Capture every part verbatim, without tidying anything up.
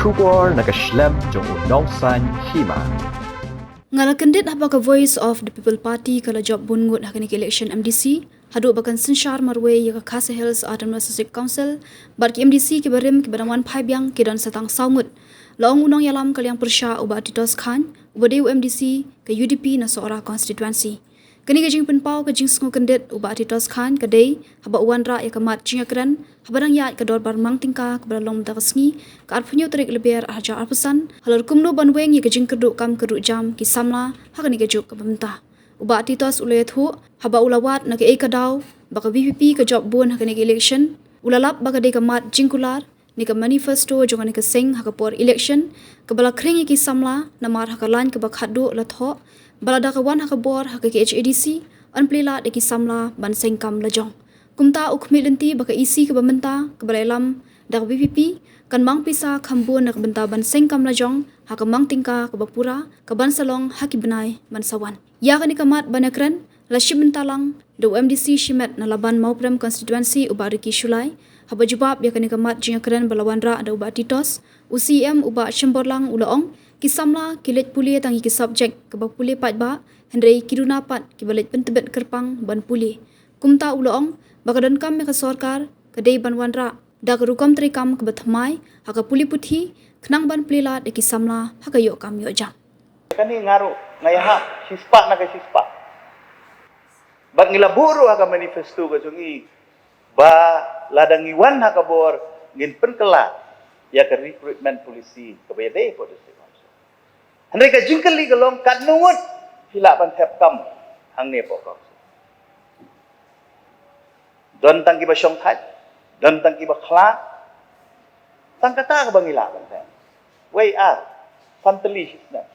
Khubor na ka shlem jong u nongsaiñ hima. Nga la kyndit haba ka Voice of the People Party ka la jop bun ngut ha kane ka election M D C, haduh ba kan synshar marwei ïa ka Khasi Hills Autonomous District Council, bad ki M D C kiba rim kiba dang wan phai biang ki don sa tang saw ngut. La ong u nongïalam ka liang pyrshah u Bah Titos Chyne, uba dei u M D C ka U D P na Sohra constituency. Kane ka jingpynpaw ka jingsngew kyndit u Bah Titos Chyne ka dei haba u wanrah ïa ka mat jingïakren haba dang ïaid ka dorbar mang tyngka kaba la long mynta ka sngi, ka arphew hynñiew tarik Lber arhajar arphew san, halor kumno ban weng ïa ka jingkyrduh kam kyrduh jam ki samla ha kane ka juk kaba mynta. U Bah Titos u la ïathuh haba u la wad na kaei ka daw ba ka V P P ka jop bun ha kane ka election, u la lap ba ka dei ka mat jingkular ne ka manifesto jong kane ka seng ha ka por election, kaba la khring ïa ki samla namar ha ka lain kaba khatduh la thoh ba lada ka wan ha ka bor ha ka K H A D C, yn plie lad ïa ki samla ban seng kam lajong. Kumta u khmih lynti ba ka E C kaba mynta kaba la ïalam da ka V P P kan mang pisa kham bun na ka bynta ban seng kam lajong ha ka mang tyngka kaba pura kaban sa long ha ki bnai ban sa wan. Ïa kane ka mat ban ïakren la shim bynta lang da u M D C shimet na Laban Mawprem constituency u Bah Ricky Shullai. Haba jubab ïa kane ka mat jingïakren ba la wanrah da u Bah Titos, u C E M u Bah Shemborlang u la ong, ki samla ki leit pule tang ïa ki subject kaba pule paidbah, hynrei ki duna pat kiba leit pyntbit kyrpang ban pule. Kumta u la ong ba ka donkam ïa ka sorkar ka dei ban wanrah da ka rukom treikam kaba thymmai ha ka pule puthi, khnang ban plie lad ïa ki samla ha ka ïoh kam ïoh jam. Kane nga ruh nga ïahap shispah na ka shispah. Bad ngi la buh ruh ha ka manifesto ka jong ngi ba lada ngi wan ha ka bor ngin pynkylla ïa ka recruitment policy kaba ïadei bad district council. Hynrei ka jingkylli ka long katno ngut phi lah ban thep kam hangne hapoh council. Don tang kiba shongthait, don tang kiba khlad. Tang kata kaba ngi lah ban thep. Wei ar, san tylli shisnem.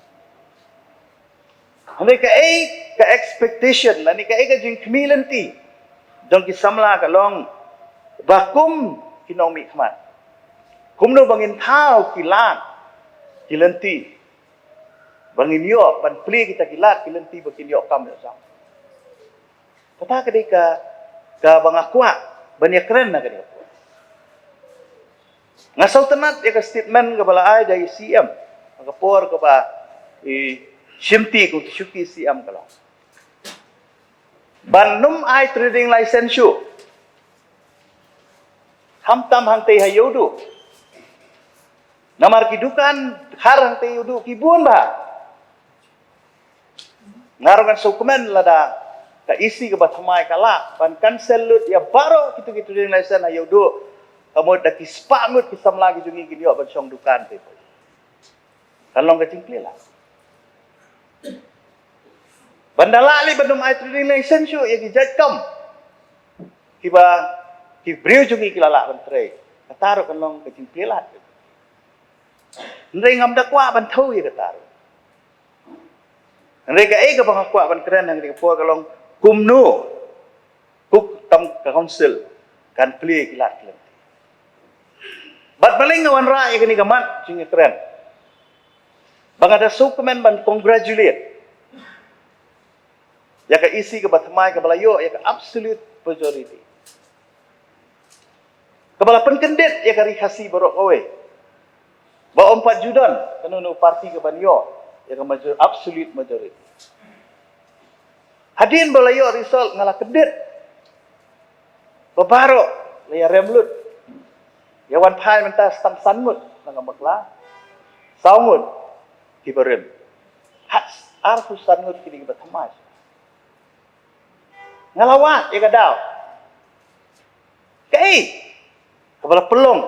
Hynrei kaei ka expectation lane kaei ka jingkhmih lynti jong ki samla ka long ba kum ki nongmihkhmat, kumno ba ngin thaw ki lad ki lynti ba ngin ïoh ban plie kita ki lad ki lynti ba kin ïoh kam ïoh jam. Kata ka dei ka, kaba nga kwah ban ïakren ha kane ka por. Nga sngewtynnat ïa ka statement kaba la ai da i C M ha ka por kaba i shimti kum u shuki C M ka long ban nym ai trading license shuh. Khamtam hangtei ha Ïewduh. Namar ki dukan khar hangtei Ïewduh ki bun bha. Nga ruh ngan sngewkmen lada ka E C kaba thymmai ka lah ban cancel lut ïa baroh kito ki trading license ha Ïewduh. Ka mut da ki spah ngut ki samla ki jong ngi kin ïoh ban shong dukan te. Kan long ka jingplie lad. Ban da lah lei ban nym ai trading license shuh ïa ki jait kam kiba ki briew jong ngi ki la lah ban trei. Kata ruh kan long ka jingplie lad. Hynrei ngam da kwah ban thew ïa kata ruh. Hynrei kaei kaba nga kwah ban kren ha kane ka por ka long kumno kut tam ka council kan plie ki lad ki lynti. Bad balei nga wanrah ïa kane ka mat jingkren ba nga da sngewkmen ban congratulate ïa ka E C kaba thymmai kaba la ïoh ïa ka absolute majority. Kaba la pynkyndit ïa ka Ri Khasi baroh kawei ba ym pat ju don kano kano party kaban ïoh ïa ka major-, absolute majority. Hadien ba la ïoh result nga la kyndit ba baroh la ïarem lut. Ïa wan phai mynta tang san ngut na ka bakla, saw ngut kiba rim. Hat arphew san ngut kine kiba thymmai. Nga la wad ïa ka daw. Kaei kaba la pynlong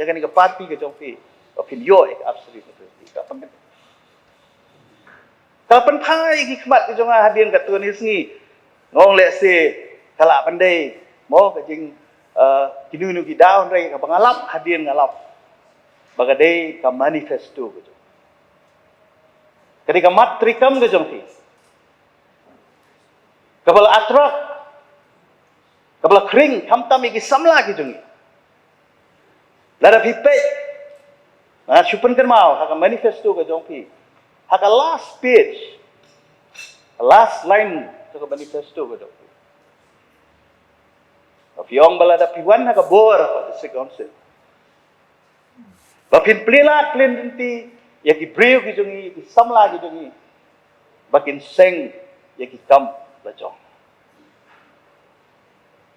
ïa kane ka party ka jong phi ba phin ïoh ïa ka absolute majority? Ka pyn-, ka pynphai ïa ki khmat ka jong nga hadien katto katne sngi. Nga ong lehse ka lah ban dei mo ka jing, eh, kino kino ki daw, hynrei kaba nga lap hadien nga lap ba ka dei ka manifesto ka jong, ka dei ka mat treikam ka jong phi kaba la atrok, kaba la khring khamtam ïa ki samla ki jong ngi. Lada phi peit, nga shu pynkynmaw ha ka manifesto ka jong phi, ha ka last page, ka last line jong ka manifesto ka jong phi, phi ong ba lada phi wan ha ka bor ha ka district council, Ba phin plie lad plie lynti ïa ki briew ki jong ngi, ki samla ki jong ngi, ba kin seng ïa ki kam la jong.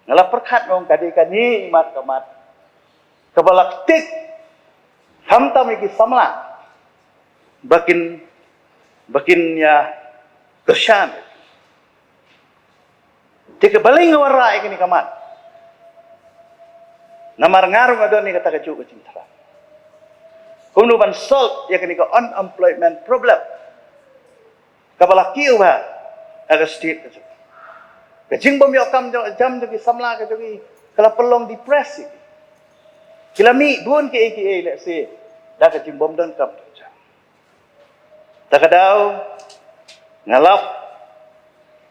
Nga la pyrkhat nga ong ka dei kane i mat ka mat kaba la ktik khamtam ïa ki samla ba kin, ba kin ïa kyrshan. Te ka balei nga wanrah ïa kane ka mat? Namar nga ruh nga don ïa kata kajuh ka jingthrang kumno ban solve ïa kane ka unemployment problem kaba la kiew bha ha ka state ka jong. Ka jingbym ïoh kam jong, jam jong ki samla ka jong ngi ka la pynlong depress ïa ki. Ki la mih bun kiei kiei lehse da ka jingbym don kam jong jam. Ta ka daw nga lap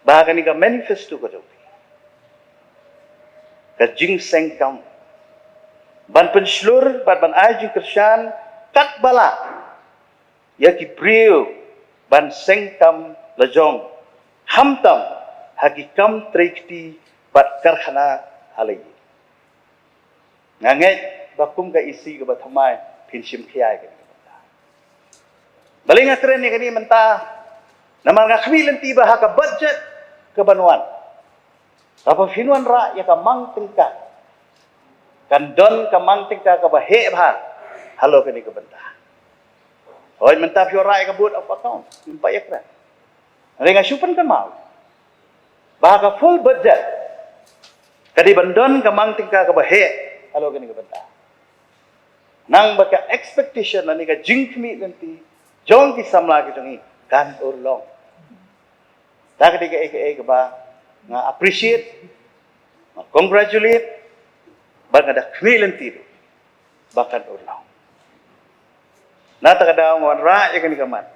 ba ha kane ka manifesto ka jong phi, ka jingseng kam ban pynshlur bad ban ai jingkyrshan katba lah ïa ki briew ban seng kam la jong, khamtam ha ki kam trei kti bad karkhana ha la ïing. Nga ngeit ba kum ka E C kaba thymmai phin shim khia ïa kane ka bynta. Balei nga kren ïa kane mynta? Namar nga khmih lynti ba ha ka budget kaban wan, haba phin wanrah ïa ka mang tyngka, kan don ka mang tyngka kaba heh bha halor kane ka bynta. Hooid, mynta phi wanrah ïa ka vote of account, ngim pat ïakren. Hynrei nga shu pynkynmaw ba ha ka full budget ka dei ban don ka mang tyngka kaba heh halor kane ka bynta. Nang ba ka expectation lane ka jingkhmih lynti jong ki samla ki jong ngi kan urlong. Ta ka dei kaei kaei kaba nga appreciate, nga congratulate, bad nga da khmih lynti ruh ba kan urlong. Na ta ka daw nga wanrah ïa kane ka mat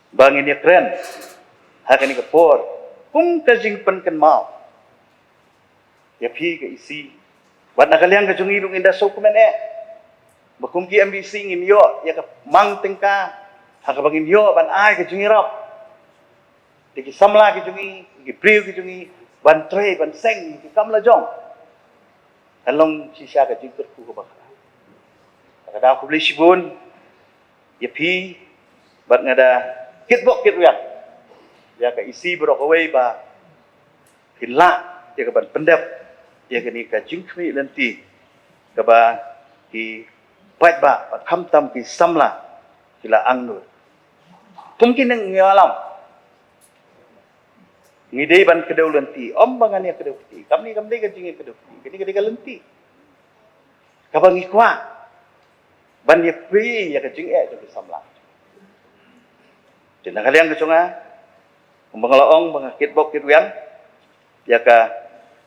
ba ngin ïakren ha kane ka por kum ka jingpynkynmaw ïa phi ka E C. Bad na ka liang ka jong ngi ruh ngin da sngewkmen eh ba kum ki M D C ngin ïoh ïa ka mang tyngka ha kaba ngin ïoh ban ai ka jingïarap ïa ki samla ki jong ngi, ïa ki briew ki jong ngi, ban trei, ban seng ïa ki kam la jong. Kan long shisha ka jingkyrkhu kaba khraw. Ka da khublei shibun ïa phi, bad nga da kitbok kitrwiang ïa ka E C baroh kawei ba phin lah ïa ka ban pyndep ïa kane ka jingkhmih lynti kaba ki paidbah bad khamtam ki samla ki la angnud. Kum ki nongïalam ngi dei ban kdew lynti, ym ba ngan ïa kdew kti. Kam ni kam dei ka jingïa kdew kti, kane ka dei ka lynti kaba ngi kwah ban ïa plie ïa ka jingeh jong ki samla. Te na ka liang ka jong nga, kumba nga la ong ba nga kitbok kitrwiang ïa ka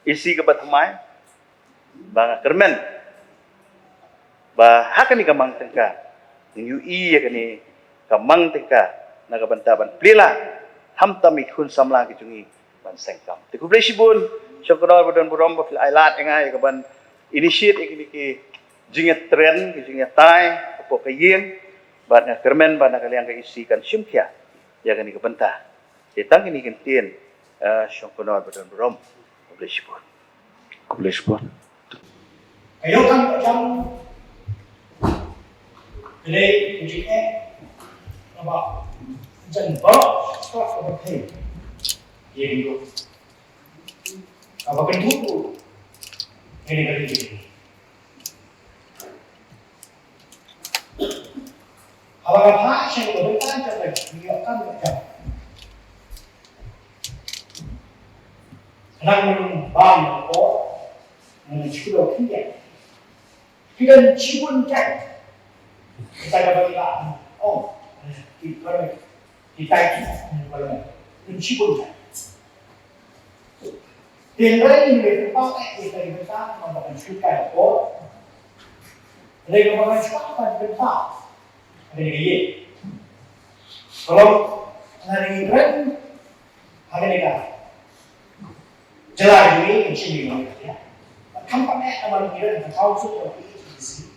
E C kaba thymmai, ba nga kyrmen ba ha kane ka mang tyngka ngin ïohi ïa kane ka mang tyngka na ka bynta ban plie lad khamtam ïa ki khun samla ki jong ngi ban seng kam. Te khublei shibun, shongknor ba don burom ba phi la ai lad ïa nga ïa ka ban initiate ïa kine ki jingïatren, ki jingïatai hapoh ka ïing, bad nga kyrmen ba na ka liang ka E C kan shim khia ïa kane ka bynta. Te tang kine ki ktien, eh, shongknor ba don burom. Khublei shibun. Khublei shibun. Ka ïoh kan ka jam ka dei ka jingeh kaba jan baroh ka kaba thei. Ïa ka ïoh kaba kyntu ka dei ka dei. Haba nga phah sha ka bynta jong ka jingïoh kam ka jam. Khnang ban bam ko ngan shu lo khyndiat. Ki don shibun jait. Kita ka bynta. Oh, ki parliament. Kita ki parliament. Don shibun jait. Hynrei ngi pynpaw eh ïa ka bynta kaba kan shu kai por. Hynrei kaba kan shu kai por bynta. Hynrei ngi, kalau ngi kren, hynrei ka jylla ngi kan shu ngi ngi ya. Kam pyneh kaba ngi kren ka council of the A G D C.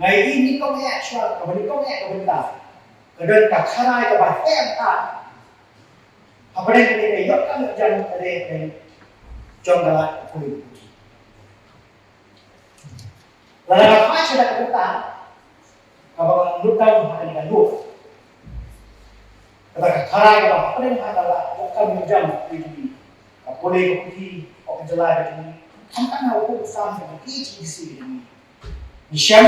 Ngi ngi kong eh shuwa kaba ngi kong eh ka bynta. Ka don ka kharai kaba heh ka. Hapdeng kane ka ïoh ka jan ka dei ka jong ka lad ka pui. Lada ka phai sha ka bynta kaba nga nud down ha kane ka note, kata ka tharai kaba hapdeng ha ka la ka kam jam ka jong ngi, ka pule ka puthi, ka jylla ka jong ngi, khamtam ha u sam ka T H D C ka jong ngi. Ngi shem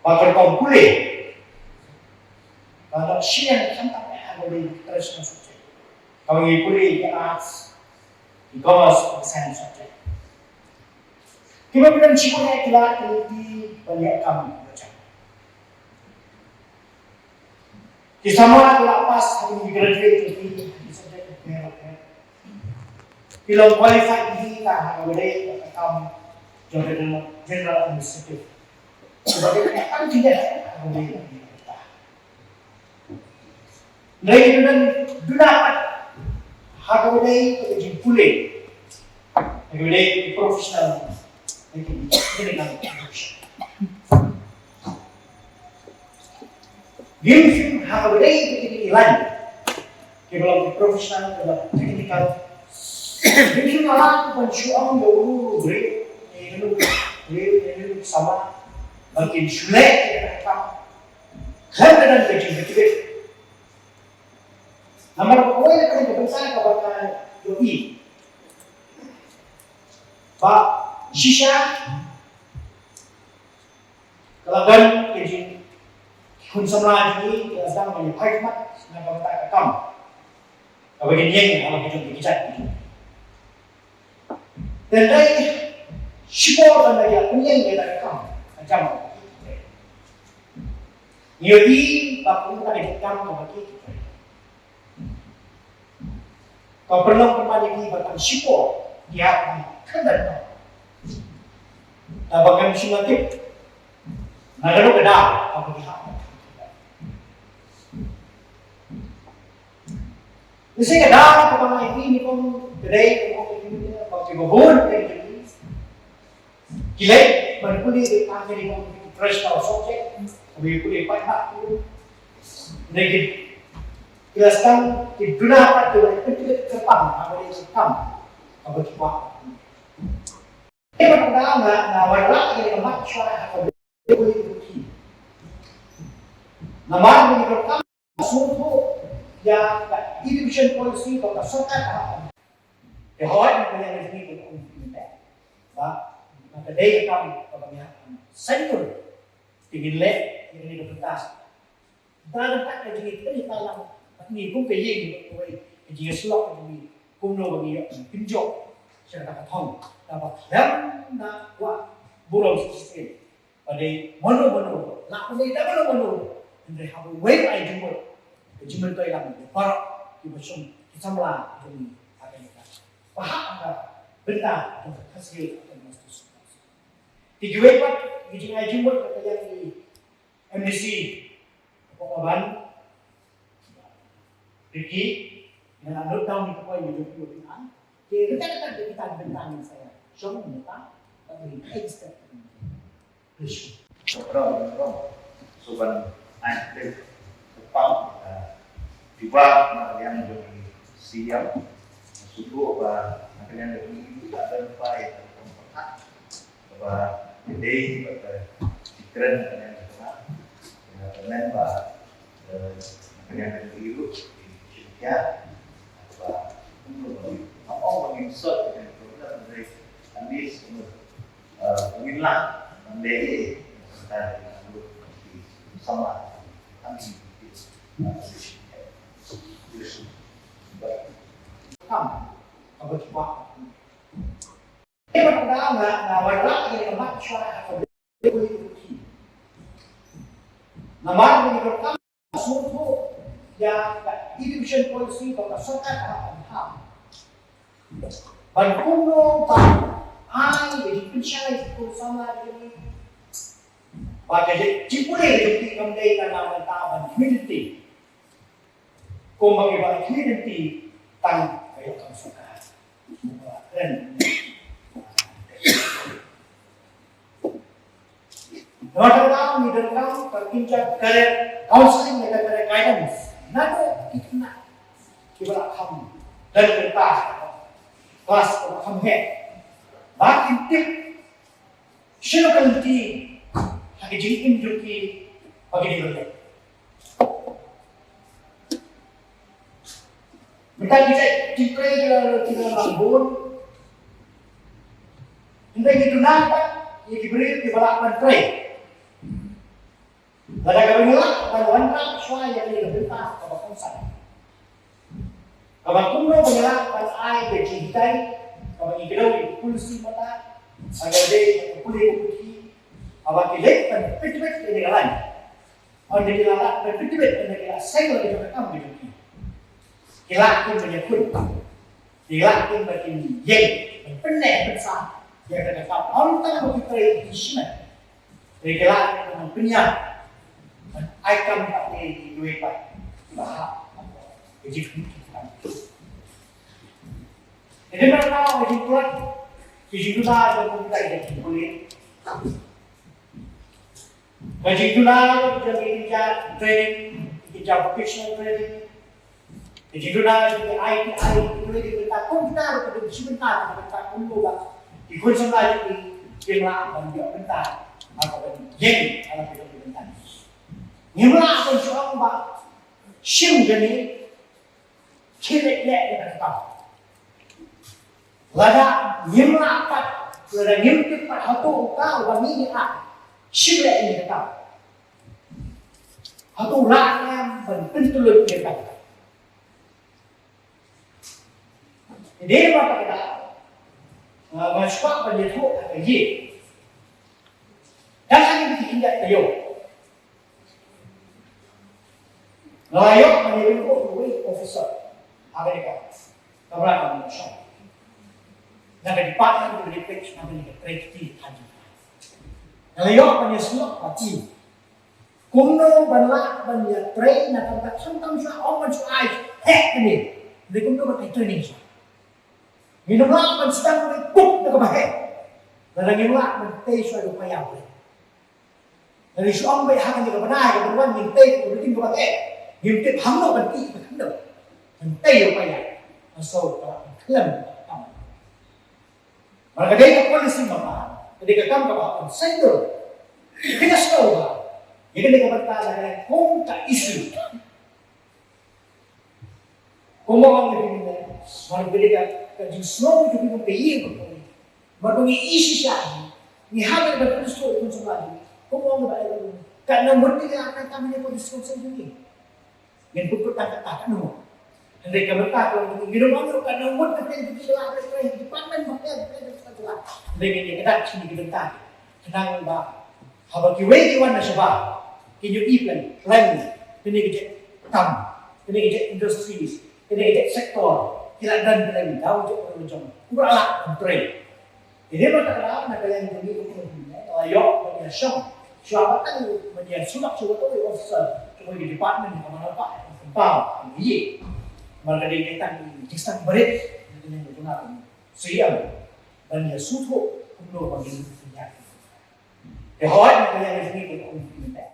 ba ka rukom pule ba la shem khamtam ha ka traditional subject. Kaba ngi pule ïa ka arts, ïa ka commerce, ïa ka science subject. Kiba bynta shibun ki la ki lynti ban ïa kam ba jam. Ki samla ki la pass ha ki graduate ki, ki subject ki pher pher. Ki long qualified hi ka ha ka wei ka kam jong ka general, general administrative. Kiba ki kam ki dei ha ka wei ka kam. Hynrei ki duna, duna pat ha kaba dei ka jingpule, ha kaba dei ka professional, ha kaba dei ka professional. Ngim shym ha kaba dei ka jingïalang kiba long professional, kiba technical. Ngim shym ha kaba shu ong ïa u briew, ïa u briew, ïa u sama, ba kin shu leh ïa ka kam. Khlem ka dang ka jingkitbit. Namar kawei na ka bynta kaba nga ïohi ba shisha ka la don ka jingkhun samla jong ngi ki la sdang ban ïa phai khmat na ka bynta ka kam kaba kin ïeng ha la ka jong ki kjat. Tang dei shipor ban da ïa pynïeng ïa ka kam ka jam. Ngi ïohi ba kum ka dei ka kam kaba ki, ka pynlong pynban ïa ki ba tang shipor ïa ka khyndiat. Tang ba ngam shym la tip na ka dei ka daw kaba ki hap. Lehse ka daw kaba nga ïohi nyngkong ka dei ka, ka, ka, ka, ka, ka bun ka, ka, ki leit ban pule ïa ka, ka, ka, ka traditional subject, kaba ki pule paidbah. Hynrei ki, ki la sdang ki duna pat ki la pynpeit kyrpang ha kaba ïa ka kam kaba ki kwah. Ïa ka daw nga, nga wanrah ïa ka mat shuwa ha kaba ïa pule ïa ki. Namar ba ngi donkam sngewthuh ïa ka education policy ba ka sorkar ka hap. Te hooid, ngi ka liang jong ngi ka kum ki leh ba ka dei ka kam kaba ngi hap ban saiñdur. Te ngin leh ïa kane ka bynta. Da ka bynta ka jingïakhun ïa ka lang bad ngi kum ka ïing bad kawei ka jingïasyllok ka jong ngi, kumno ba ngi ïoh ban kynjoh sha kata ka thong kaba khlem da kwah burom shisien. Ba dei mano mano, lah ban dei da mano mano, hynrei haba wei ai jingmut, ka jingmyntoi lang ïa baroh kiba shong, ki samla jong ngi ha kane ka, ba hap ha ka bynta jong ka Khasi Hills Autonomous District Council. Te kiwei pat ki jingai jingmut ka liang ki M D C, ka Ban, Ricky, nga la note down ïa ka point ba jong phi, Ban. Te ryngkat ryngkat kita ki bynta ngin sa ïa shong mynta, bad ngin kheiñ step. Rom, rom. So ban ai tip, pang, eh, jubab na ka liang jong i C M. Sngewthuh ba na ka liang jong i, i la don pa ïa ka rukom pyrkhat kaba dei bad ka jingkren ka liang jong ka. Ïa ka men ba, eh, na ka liang jong i ruh, i shim khia ba kumno ba ngin, ong ba ngin solve ka problem, hynrei at least, eh, ngin lah ban leh ïa ka, ka, ka, sama. Kam, kaba ki kwah. Namar ngi donkam sngewthuh ïa ka education policy ba ka sorkar ka hap ban kumno ban ai ïa ki pynshai ki khun samla jong ngi. Ba ka jingpule jong ki kam dei tang na ka bynta ban khmih lynti. Kumba ki ba khmih lynti tang ka ïoh kam sorkar. Namar kata ngi donkam ka, in ka career counseling ne ka career guidance. Naduh ki khynnah kiba la kham don bynta, klas ba la kham heh, ba kin tip Shano ka lynti ha ka jingim jong ki ba ki dei ban leh? Mynta ki jait jingtrei ki la, ki la lang bun. Hynrei ngi duna pat ïa ki briew kiba lah ban trei. Lada kaba ngi lah ban wanrah shuwa ïa kane ka bynta kaba kongsan. Kaba kumno ba ngi lah ban ai ka jinghikai kaba ngi kdew ïa ka pule sima ta, ha kaba dei ka pule ka puthi, haba ki leit ban pynbeit ïa kane ka lain. Ynda ki la lah ban pynbeit, ynda ki la seng la ka jong ka kam ka jong ki. Ki lah kin ban ïakhun. Ki lah kin ban ïeng ban pynneh pynsah ïa kata ka kam. Ym tang ba ki trei ki shimet. Te ki lah kin ban pynïaid ban ai kam kat ne ki duwai pat kiba hap. Ka jingkhuslai. Te dei ban tau ka jingkhuslai. Ka jingkhuslai jong ka jingkhuslai jong ka jingkhuslai. Ka jingduna jong ki teacher training, ki teacher vocational training. Ka jingduna jong ki I T I, ki training, ki bynta kum kita ruh, ki bynta, ki bynta kum ruh ba ki khun samla jong ki, ki lah ban ïoh bynta, ha kaba ïeng ha la ki bynta. Ngim lah ban shu ong ba shim jong ngi, khie leh leh ïa kata ka kam. Lada ngim lah pat, lada ngim tip pat hato uta uba ngi ïa, shim leh ïa kata. Hato lah ngam ban pyntylli ïa kata. Dei ba kata, ah, nga shu kwah ban ïathuh ïa ka ïa. Dang hangne ki khyndiat taïew. Nga la ïoh ban ïa pynbeit uwei u officer ha kane ka kamra ka mut shong na ka department ka dei peit na kane ka trei kti ha jingtrei. Nga la ïoh ban ïa sngewthuh ba ki kumno ban lah ban ïa trei na ka bynta khamtam shuwa ym ban shu ai heh kane. Dei kumno ban ai training shuwa. Ngin ym lah ban sdang ban kup na kaba heh lada ngim lah ban tei shuwa ïa u païaw. Lada shu ong beit ha kane ka bnai kaba wan ngin tei ka rutin kaba heh, ngim tip hangno ban tih ban hangno ban tei ïa u païaw. Nga sngew ka la khlem ka kam. Mar ka dei ka policy mama, ka dei ka kam kaba hap ban sngewthuh. Ka dei ka sngew ba ïa ka dei ka bynta lada kum ka issue. Kumba ong ïa phi mynne, mar ba dei ka, ka jingsngew jong phi ba phi ïeng ba phi. Mar ba ngi ïeit shisha, ngi hap ban pynskhem kum sngewbha. Kumba ong ba ïa phi, katno ngut ngi ïa ka kam ïa ka discussion jong ngi. Ngin pynput tang kata katno ngut. Hynrei ka bynta ka long ngi ong katno ngut ka phi, phi la phi, phi department ba phi, phi la. Hynrei ngi ïa ka dak sini ka bynta. Khnang ba haba kiwei ki wan na shabar, kin ïohi plan, plan, kine ki jait kam, kine ki jait industries, kine ki jait sector, ki la don plan, da u jait plan jong u, u la lah ban trei. Ine ba ta la na ka liang jong ngi kum u la ïoh ban ïa shong shuwa ba tang ban ïa sumar shuwa to u officer jong ki department ka man ba ka pau ka ye. Mar ka dei ka tang ki jingstad barit na ka liang jong ngi. Shu ïa ban ïa sngewthuh kumno ba ngin ïa. Te hooid na ka liang jong ngi kum u